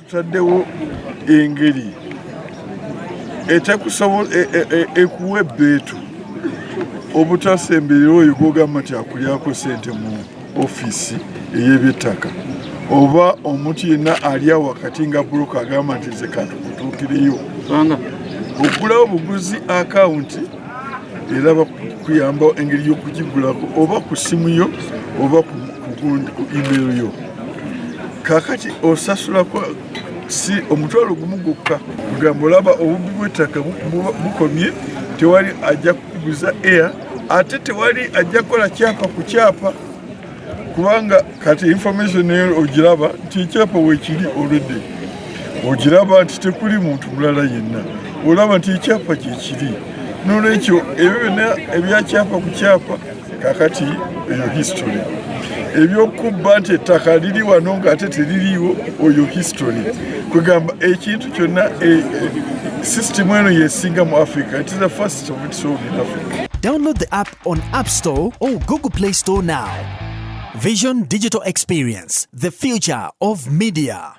Tutaddewo engeri ekuwa ebbeetu obutasemberera oyo gwogamba nti akulyako sente mu ofiisi ey'ebyettaka, oba omuntu yenna ali awo wakati nga broker agamba nti nze kantukutuukireyo. Ogulawo buguzi akawunti, era bakuyamba engeri y'okugigulako, oba ku simu yo oba ku email yo. Kakati osasulako si 10,000 gwokka. Kugamba olaba obubbi bw'ettaka bukomye, tewali ajja kukuguza air, ate tewali ajja kukola kyapa ku kyapa, kubanga kati information eyo ogiraba nti ekyapa weekiri already, ogiraba nti tekuli muntu mulala yenna, olaba nti ekyapa gyekiri. Nolwekyo ebyo byonna ebyakyapa ku kyapa, kakati eyo history. Ebyokubba nti ettaka liri wano ngaate teririiwo, oyo history. Kwegamba ekintu kyonna, system eno yesinga mu Africa. It is the first of its own in Africa. Download the app on App Store or Google Play Store now. Vision Digital Experience, the future of media.